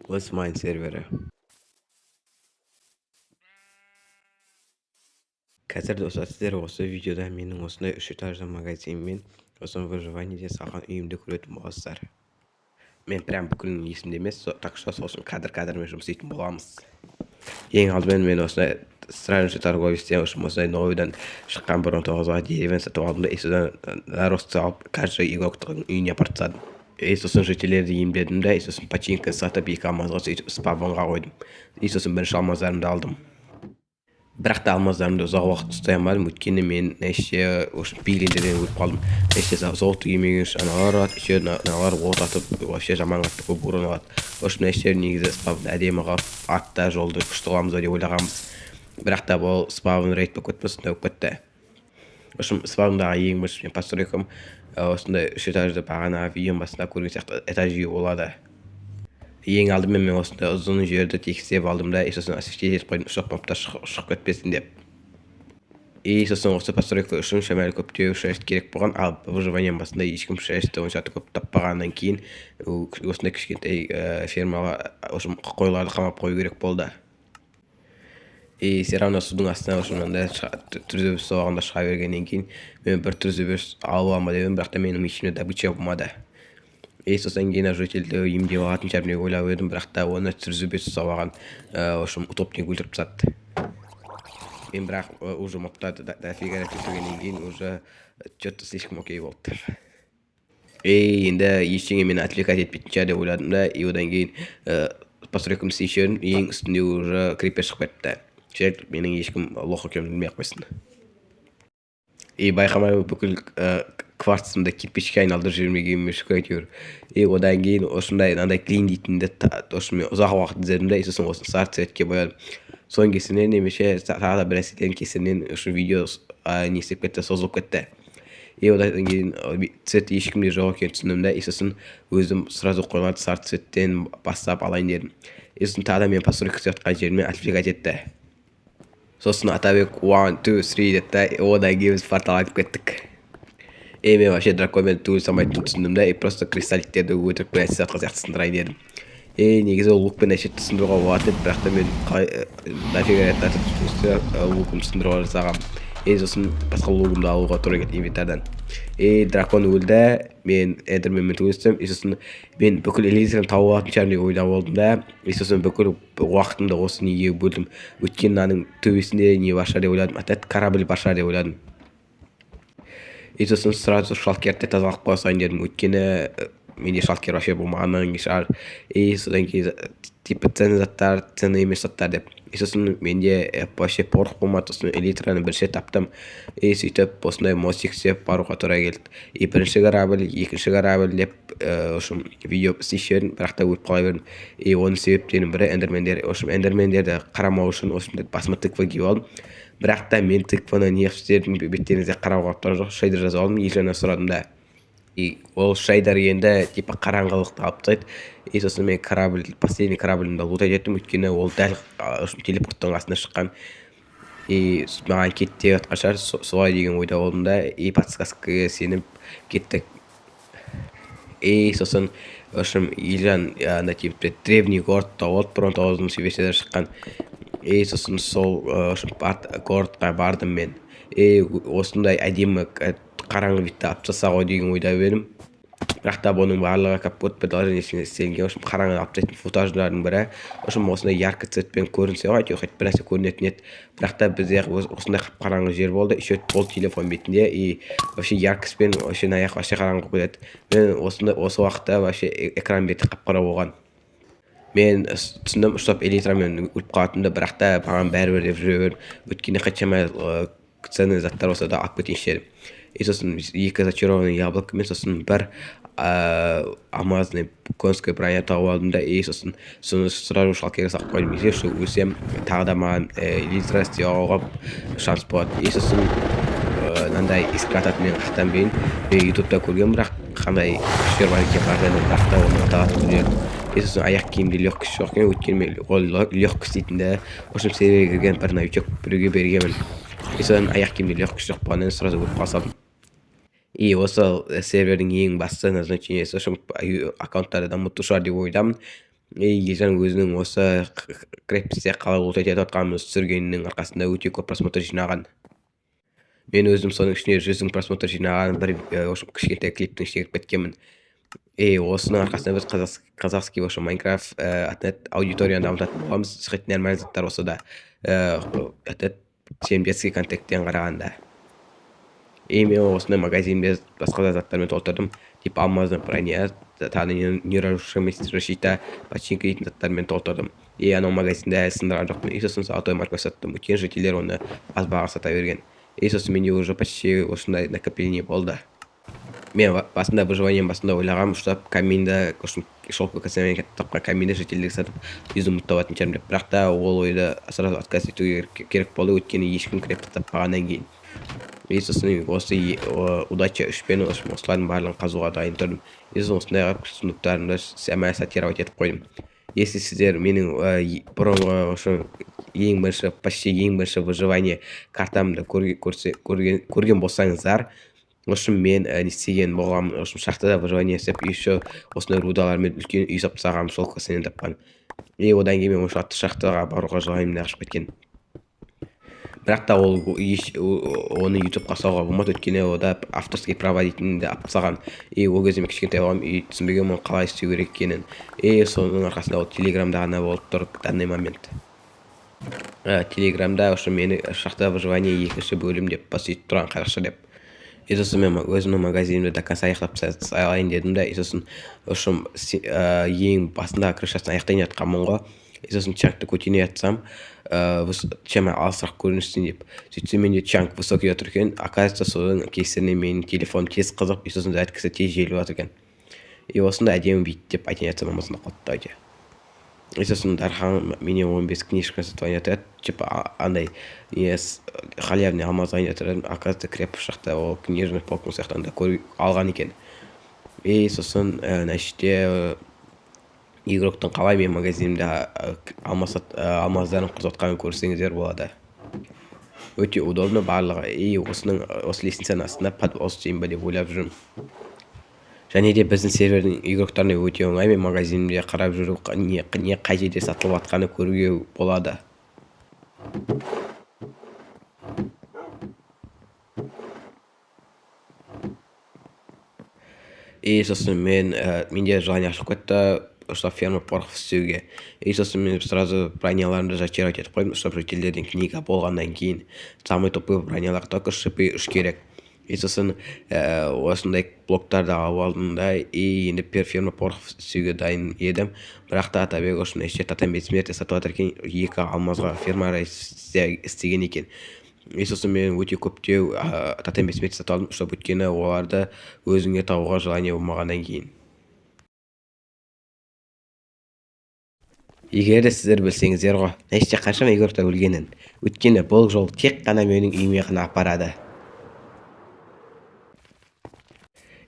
Let's Mine сервері. Қазір, достар, сіздер осы видеода менің осындай үш этажды магазинмен, сосын выживаниеде салған үйімді көретін боласыздар. Мен прям бүкілін есімде емес, так что сол үшін кадр кадрмен жұмыс істейтін боламыз. Ең алдымен мен осындай странный торговецтен осындай новыйдан шыққан 1.19-ға деревень сатып алдым да, и содан нарост алып, каждый игроктың үйіне апарып тастадым. И сосын жительдерді емдедім да, и сосын починка сатып, екі алмазға сөйтіп спавнға қойдым. И сосын бірінші алмаздарымды алдым. Бірақ та алмаздарымды ұзақ уақыт ұстай алмадым, өйткені мен неше пиглиндерден өліп қалдым. Неше золото келмеген үшін аналар ұрады, еще аналар от атып, вообще жаман қатты көп урон алады. В общем, неше негізі спавнды әдемі қылып, артта жолды күшті қыламыз деп ойлағанбыз. Бірақ та бұл спавн рейд болып кетті, сондай болып кетті. В общем, спавндағы ең бірінші мен постройкам осындай үш этажды, бағана видеоның басында көрген сияқты этаж үй болады. Ең алдымен мен осындай ұзын жерді тегістеп алдым да, и сосын освещение етіп қойдым, ұшақ мобтар шығып кетпесін деп. И сосын осы постройка үшін шамалы көптеу шерсть керек болған, ал выживаниенің басында ешкім шерстті онша көп таппағаннан кейін осындай кішкентай фермаға, в общем, қойларды қамап қою керек болды. И все равно судың астына, в общем, мынандай трезубец соғанда шыға бергеннен кейін мен бір трезубец алып аламын ба деп едім, бірақ та менің ешкімде добыча болмады. И сосын кейін жительді емдеп алатын шығармын деп ойлап едім, бірақ та оны трезубец ұстап алған, в общем, утопник өлтіріп тастады. Мен бірақ уже мобтарды дофига тексергеннен кейін уже че то слишком окей болды. И енді ештеңе мені отвлекать етпейтін шығар деп ойладым да, и одан кейін постройкамды істей жібердім. Ең үстінде уже крипер шығып кетті. Жарайды, менің ешкім лох екенімді білмей ақ қойсын. И байқамай бүкіл кварцымды кирпичке айналдырып жібермегеніме шүкір әйтеуір. И одан кейін осындай мынандай глин дейтінді, в общем, мен ұзақ уақыт іздедім да, и сосын осыны сары цветке боядым. Соның кесірінен немесе тағы да бір нәрселердің кесірінен осы видео не істеп кетті, созылып кетті. И одан кейін цвет ешкімде жоқ екенін түсіндім да, и сосын өзім сразу қойларды сары цветтен бастап алайын дедім. И сосын тағы да мен постройка істеп жатқан жеріме отвлекать етті. Сосын Атабек «one, two, three» деді да, одан кейін біз портал айтып кеттік. И мен вообще драконмен төбелесе алмайтынымды түсіндім да, и просто кристалликтерді өтірік бір нәрсе жатқан сияқты сындырайын дедім. И негізі ол лукпен әшейін сындыруға болатын еді, бірақ та мен қалай дофига рет атып лукымды сындыруға жасағанмын. И сосын басқа лугымды алуға тура келді инвентардан. И дракон өлді, мен эндерменмен төбелестім. И сосын мен бүкіл элитраны тауып алатын шығармын деп ойлап болдым да, и сосын бүкіл уақытымды осы неге бөлдім, өйткені мынаның төбесінде не бар шығар деп ойладым, опять корабль бар шығар деп ойладым. И сосын сразу шалкерді тазалап қоя салайын дедім, өйткені менде шалкер вообще болмағаннан кейін шығар. И содан кейін типа ценный заттар, ценный емес заттар деп. И сосын менде вообще порох болмады, сосын элитраны бірінші рет таптым. И сөйтіп осындай мостик істеп баруға тура келді. И бірінші корабль, екінші корабль деп, в общем, видео істей жібердім, бірақ та өліп қала бердім. И оның себептерінің бірі эндермендер. В общем, эндермендерді қарамау үшін осындай басыма тыква киіп алдым. Бірақ та мен тыкваны неғып істедім, беттеріңізге қарауға тұрған жоқ, шейдер жазып алдым, Елжаннан сұрадым да. И ол шейдер енді типа қараңғылықты алып тастайды. И сосын мен корабль, последний кораблімді лутать еттім, өйткені ол дәл телепорттың қасына шыққан. И маған кет деп жатқан шығар, солай деген ойда болдым да, и подсказкаға сеніп кеттік. И сосын, в общем, Елжан ана типа древний город тауып алды, 1.19-ыншы версияда шыққан. И сосын сол, в общем, городқа бардым мен. И осындай әдемі қараңғы бетті алып тастаса ғой деген ойда едім, бірақ та бұның барлығы как будто приложениесіне істелінген, в общем, қараңғы алып тастайтын футаждардың бірі. В общем, осындай яркий цветпен көрінсе ғой, әйтеуір хоть бір нәрсе көрінетін еді. Бірақ та бізде осындай қап қараңғы жер болды, еще ол телефон бетінде, и вообще яркостьпен вообще мына жақ вообще қараңғы болып кетеді. Мен осындай осы уақытта вообще экран беті қап қара болған. Мен түсіндім, чтоб элитрамен өліп қалатынымды, бірақ та маған бәрібір деп жүре бердім, өйткені қаншама ценный заттар болса да, алып кетейінші дедім. И сосын екі зачарованный яблоко мен сосын бір алмазный конская броня тауып алдым да, и сосын соны сразу шалкерге салып қойдым. Если что өлсем, тағы да маған элитра істей алуға шанс болады. И сосын мынандай искра ататын мен қаяқтан білейін, мен ютубта көргенмін, бірақ қандай күштер бар екенін бәрін, бірақ та оның аталатын білмедім. И сосын аяқ киімде легкость жоқ екен, өйткені мен ол легкость дейтінді, в общем, серверге кірген бір новичок біреуге бергенмін. И содан аяқ киімде легкость жоқ болғаннан сразу өліп қала салдым. И осы сервердің ең басты назначениесі, в общем, аккаунттарды дамыту шығар деп ойдамын. И Елжан өзінің осы крепостьте қалай лутать етіп жатқанымызды түсіргенінің арқасында өте көп просмотр жинаған. Мен өзім соның ішіне 100 000 просмотр жинаған бір кішкентай клиптің ішіне кіріп кеткенмін. И осының арқасында біз казахский вообще Майнкрафт аудиторияны дамытатын боламыз. Хоть нормальный заттар болса да, этот чем детский контенттен қарағанда. И мен осындай магазинде басқа да заттармен толтырдым. Типа алмазный броня, тағы нерушимость, защита, починка дейтін заттармен толтырдым. И анау магазинді әлі сындырған жоқпын. И сосын золотой морковь саттым. Өйткені жительдер оны аз бағаға сата берген. И сосын менде уже почти осындай накопление болды. Мен басында, выживаниенің басында ойлағанмын, что каменді, шелковый косамен тапқан каменді жительдерге сатып изумруд табатын шығармын деп. Бірақ та ол ойды сразу отказ ету керек болды, өйткені ешкім крепость таппағаннан кейін. И сосын осы удача 3-пен осылардың барлығын қазуға дайын тұрдым. И сосын осындай қылып сундуктарымды сәмәл сортировать етіп қойдым. Если сіздер менің бұрынғы ошо ең бірінші, почти ең бірінші выживание картамды көрген болсаңыздар, в общем, мен не істеген болғанмын, в общем, шахтада выживание істеп, еще осындай рудалармен үлкен үй салып тастағанмын, сол косамен тапқан. И одан кейін мен осы шахтаға баруға желанием қашып кеткен. Бірақ та ол оны ютубқа салуға болмады, өйткені ода авторский права дейтінді алып тастаған. И ол кезде мен кішкентай болғанмын и түсінбегенмін оны қалай істеу керек екенін. И соның арқасында ол телеграмда ғана болып тұр в данный момент. Телеграмда ошо мені шахта выживание екінші бөлім деп сөйтіп тұрған қазақша деп. И сосын мен өзімнің магазинімді до конца аяқтап салайын дедім да. И сосын в общем ең басындағы крышасын аяқтайын жатқанмын ғой. И сосын чанкты көтере жатсам, чем алысырақ көрінсін деп, сөйтсем, менде чанк высокий тұр екен. Оказывается, соның кесірінен менің телефоным тез қызып, и сосын зарядкасы тез желіп жатыр екен. И осындай әдемі вид деп айтайын жатсам, болмаса қалды давайте. И сосын Дархан менен 15 книжка сатып алайын жатыр еді, типа андай не халявный алмаз алайын жатыр едім. Оказывается, крепость жақта ол книжный полканың сияқтан да алған екен. И сосын мына жерде игроктың қалай менің магазинімде алмаз алмаздарын құртып жатқанын көрсеңіздер болады. Өте удобно барлығы. И осының осы лестницаның астында подвал істеймін ба деп ойлап жүрмін. Және де біздің сервердің игроктарына өте оңай мен магазинімде қарап жүру, не қай жерде сатылып жатқанын көруге болады. И сосын мен менде желание ашылып кетті, чтобы ферма порохов істеуге. И сосын мен сразу броняларымды зачаровать етіп қойдым, чтобы жительдерден книга болғаннан кейін самый топовый бронялар, только шипы 3 керек. И сосын осындай блоктарды алып алдым да, и енді ферма порохов істеуге дайын едім. Бірақ та Атабек осындай іште тотем бессмертия сатып жатыр екен, 2 алмазға ферма істеген екен. И сосын мен өте көптеу тотем бессмертия сатып алдым, чтобы өйткені оларды өзіңе табуға желание болмағаннан кейін. Егер де сіздер білсеңіздер ғой, мына жерде қаншама игроктар өлгенін. Өйткені бұл жол тек қана менің үйіме ғана апарады.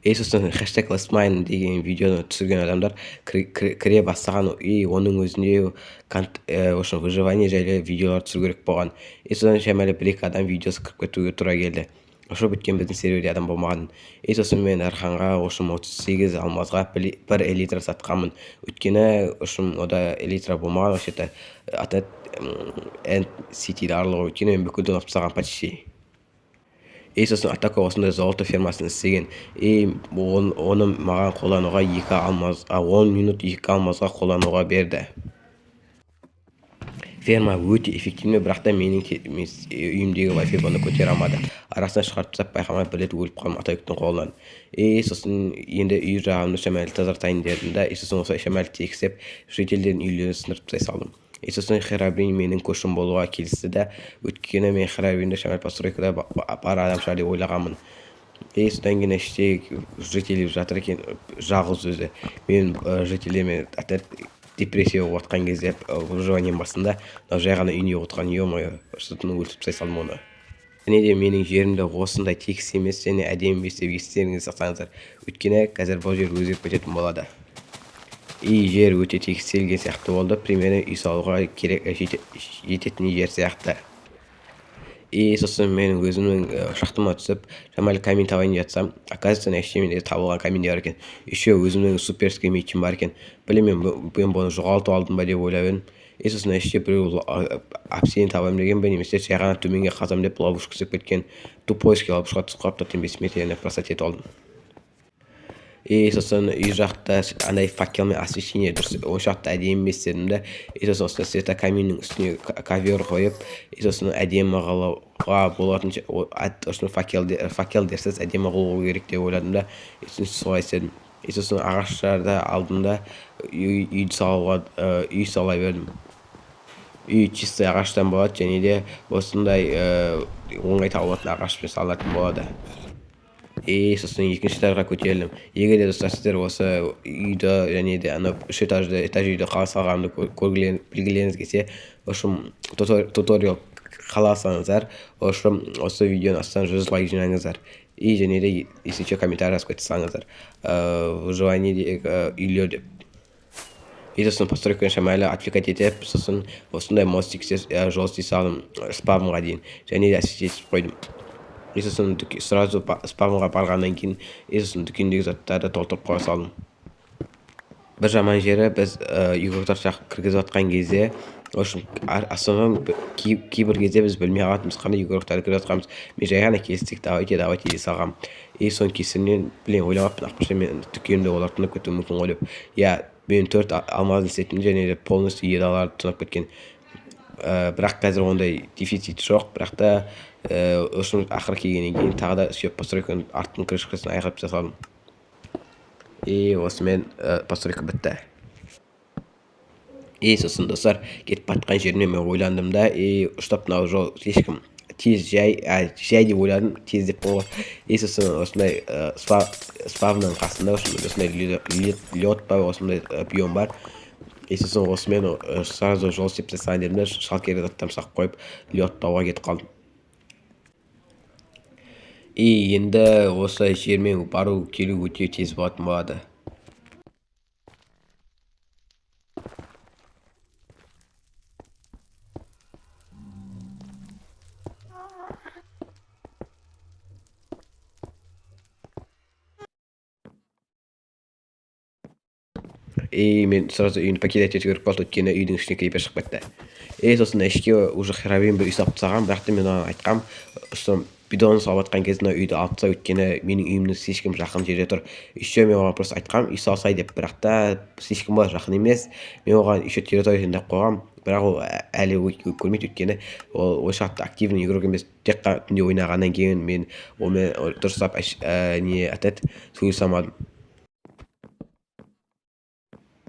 И сосын хэштег lastmine деген видеоны түсірген адамдар кіре бастаған, и оның өзінде в общем, выживание жайлы видеолар түсіру керек болған. И содан шамалы 1-2 адам видеосы кіріп кетуге тура келді. Ошо біткен біздің серверде адам болмаған. И сосын мен Дарханға, в общем, 38 алмазға бір элитра сатқанмын. Өйткені, в общем, ода элитра болмаған вообще-то. Аты End City-ді аралауға, өйткені мен бүкіл алып тастаған почти. И сосын Атака осындай золото фермасын істеген. И оны маған қолдануға екі алмаз, 10 минут 2 алмазға қолдануға берді. Ферма өте эффективный, бірақ та менің үйімдегі Wi-Fi бұны көтере алмады. Арасынан шығарып тастап, байқамай бір рет өліп қалдым Атабектің қолынан. И сосын енді үй жағымды шамалы тазартайын дедім да, и сосын осылай шамалы тегістеп, жительдердің үйлерін сындырып тастай салдым. И сосын Херабрин менің көршім болуға келісті да, өйткені мен Херабринді шамалы постройкада бар адам шығар деп ойлағанмын. И содан кейін іште житель жатыр екен, жалғыз өзі. Мен жительдермен депрессия болып жатқан кезде, выживаниенің басында, мынау жай ғана үйінде отырған, ё-моё, сосын өлтіріп тастай салдым оны. Және де менің жерімді осындай тегіс емес және әдемі емес деп естеріңізге сақтаңыздар. Өйткені қазір бұл жер өзгеріп кететін болады. И жер өте тегістелген сияқты болды, примерно үй салуға керек, жететін жер сияқты. И сосын мен өзімнің шахтама түсіп, шамалы камень табайын деп жатсам, оказывается, мына іште менде табылған камень де бар екен. Еще өзімнің суперский мечім бар екен. Білмеймін, мен бұны жоғалтып алдым ба деп ойлап едім. И сосын мына іште біреу обсидиан табамын деген бе, немесе жай ғана төменге қазамын деп ловушка істеп кеткен. Тупойский ловушкаға түсіп қалыпты, 5 метрден бросать етіп алдым. И сосын үй жақта андай факелмен освещение дұрыс оншалықты әдемі емес дедім да. И сосын осындай светокаминнің үстіне ковер қойып, и сосын әдемі қылуға болатын, осыны факелдерсіз әдемі қылу керек деп ойладым да, и сосын солай істедім. И сосын ағаштарды алдым да, үйді салуға, үй сала бердім. Үй чистый ағаштан болады және де осындай оңай табылатын ағашпен салынатын болады. И сосын екінші этажға көтерілдім. Егер де, достар, сіздер осы үйді және де анау үш этажды этаж үйді қалай салғанымды білгілеріңіз келсе, в общем, туториал қаласаңыздар, в общем, осы видеоның астына 100 лайк жинаңыздар. И және де, если что, комментарий жазып кете салыңыздар, выживаниедегі үйлер деп. И сосын постройканы шамалы отвлекать етіп, сосын осындай мостик жол істей салдым спавнға дейін және де осветить етіп қойдым. И сосын сразу спавнға барғаннан кейін, и сосын дүкендегі заттарды толтырып қоя салдым. Бір жаман жері, біз игроктар кіргізіп жатқан кезде, в общем, основном кейбір кезде біз білмей қалатынбыз қандай игроктарды кіргізіп жатқанымыз. Мен жай ғана келістік, давайте, давайте дей салғанмын. И соның кесірінен, блин, ойламаппын, ақпаша мен дүкенімде олар тонап кетуі мүмкін ғой деп. Иә, мен төрт алмазный сетім және де полностью едаларды тонап кеткен. Бірақ қазір ондай дефицит жоқ, бірақ та в общем, ақыры келгеннен кейін тағы да все постройканың арттың крышкасын аяқтап тастадым. И осымен постройка бітті. И сосын, достар, кетіп бара жатқан жерімде мен ойландым да, и ұштап мынау жол слишком тез, жай, жай деп ойладым, тез деп ғой. И сосын осындай спавнның қасында осындай лед па, осындай биом бар. И сосын осымен сразу жол істеп тастайын дедім да, шалкерге заттарымды салып қойып, ледтауға кетіп қалдым. И енді осы жермен бару келу өте тез болатын болады. И мен сразу үйін покидать ету керек болды, өйткені үйдің ішіне крипер шығып кетті. И сосын ішке уже херобрин бір үй салып тастаған, бірақ та мен оған айтқанмын, что бидон салып жатқан кезде мына үйді алып таста, өйткені менің үйімнің слишком жақын жерде тұр. Еще мен оған просто айтқанмын үй салсай деп, бірақ та слишком жақын емес. Мен оған еще территория таңдап қойғанмын, бірақ ол әлі көрмейді, өйткені ол оншалықты активный игрок емес, тек қана түнде ойнағаннан кейін мен онымен дұрыстап не айтады, сөйлесе алмадым.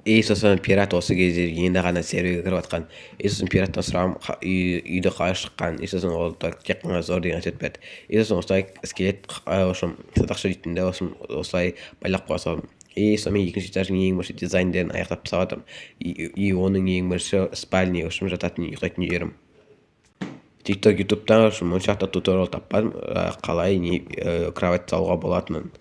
И сосын пират осы кезде енді ғана серверге кіріп жатқан. И сосын пираттан сұрағанмын үйді қалай шыққанын. И сосын ол тек қана зор деген ответ берді. И сосын осылай скелет, в общем, садақша дейтін де, осылай байлап қоя салдым. И сонымен екінші этаждың ең бірінші дизайндерін аяқтап тастап жатырмын. И оның ең бірінші спальня, в общем, жататын, ұйықтайтын жерім. Тикток, ютубтан, в общем, оншалықты туториал таппадым, қалай не кровать салуға болатынын.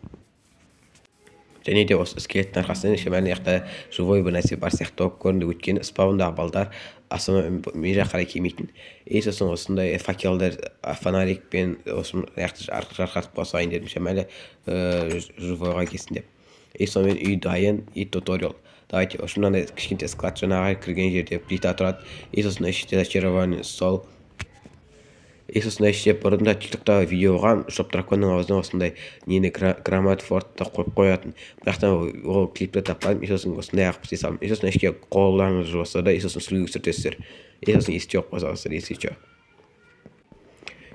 Және де осы скелеттің арқасында шамалы жақта живой бір нәрсе бар сияқты болып көрінді, өйткені спаундағы балдар основном мен жаққа қарай келмейтін. И сосын осындай факелдер, фонарикпен осы жақты жарқыратып қоя салайын дедім, шамалы живойға келсін деп. И сонымен үй дайын. И туториал давайте. В общем, мынандай кішкентай склад, жаңағы кірген жерде плита тұрады. И сосын іште зачарованный стол. И сосын іште бұрында тиктокта видео болған, чтоб драконның аузына осындай нені, грамматфордты қойып қоятын, бірақ та ол клипті таппадым. И сосын осындай қылып істей салдым. И сосын ішке қолдарыңыз жуасыздар да, и сосын сүлгі сүртесіздер, и сосын есте қойып қоя саласыздар, если че.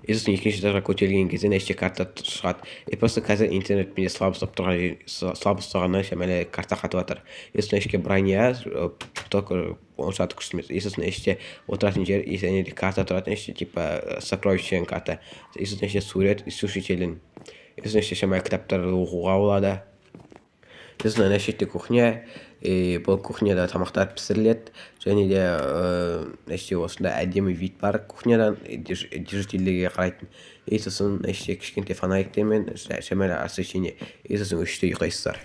И сосын екінші этажға көтерілген кезде мына іште карта шығады. И просто қазір интернет менде слабо ұстап тұрған, слабо ұстағаннан шамалы карта қатып жатыр. И сосын ішке броня, только оншалықты күшті емес. И сосын іште отыратын жер, и және де карта тұратын іште, типа сокровищенің карта. И сосын іште сурет сушителдің. И сосын іште шамалы кітаптарды оқуға болады. Сосын ана шетте кухня. И бұл кухняда тамақтар пісіріледі және де мына іште осындай әдемі вид бар кухнядан держательдерге қарайтын. И сосын мына іште кішкентай фонариктермен шамалы освещение. И сосын осы жерде ұйықтайсыздар.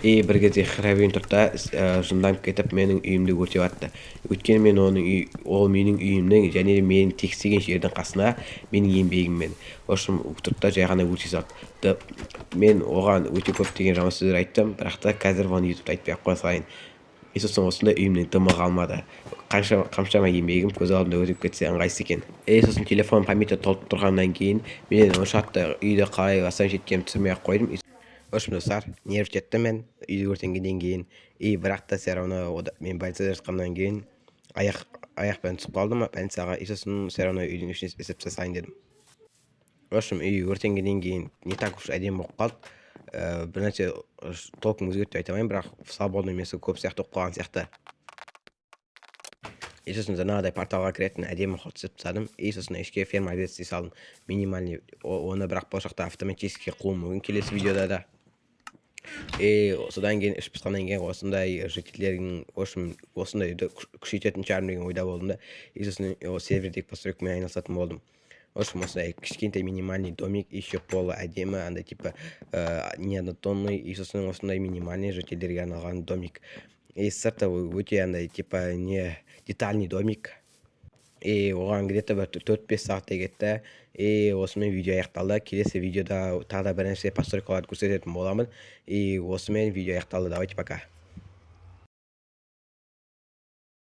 И бір кезде Херобрин тұрды да, жынданып кетіп, менің үйімді өртеп атты. Өйткені мен оның үй, ол менің үйімнің және мен текстеген жердің қасына менің еңбегіммен. В общем, тұрды да, жай ғана өртей салды. Мен оған өте көптеген жаман сөздер айттым, бірақ та қазір оны Ютубта айтпай ақ қоя салайын. И сосын осындай үйімнің дымы қалмады. Қанша, қаншама еңбегім көз алдымда өтіп кетсе, ыңғайсыз екен. И сосын телефон памяти толып тұрғаннан кейін мен оншалықты үйді қалай восстановить еткенімді түсірмей ақ қойдым. В общем, достар, нерв жеттім мен үйді өртенгеннен кейін. И бірақ та все равно мен больницада жатқаннан кейін аяқпен түсіп қалдым больницаға. И сосын все равно үйдің ішін істеп тастайын дедім. В общем, үй өртенгеннен кейін не так уж әдемі болып қалды. Бір нәрсе толком өзгерді деп айта алмаймын, бірақ свободный место көп сияқты болып қалған сияқты. И сосын жаңағыдай порталға кіретін әдемі ход істеп тастадым. И сосын ішке ферма істей салдым минимальный. Оны бірақ болашақта автоматически қылуым мүмкін келесі видеода да. И содан кейін іш пысқаннан кейін осындай жительдердің, в общем, осындай үйді күшейтетін шығармын деген ойда болдым да. И сосын сервердегі постройкамен айналысатын болдым. В общем, осындай кішкентай минимальный домик, еще полы әдемі, андай типа не однотонный. И сосын осындай минимальный жительдерге арналған домик. И сырты өте андай типа не детальный домик. И оған где то бір 4-5 сағаттай кетті. И осымен видео аяқталды. Келесі видеода тағы да бір нәрсе постройкаларды көрсететін боламын. И осымен видео аяқталды. Давайте, пока.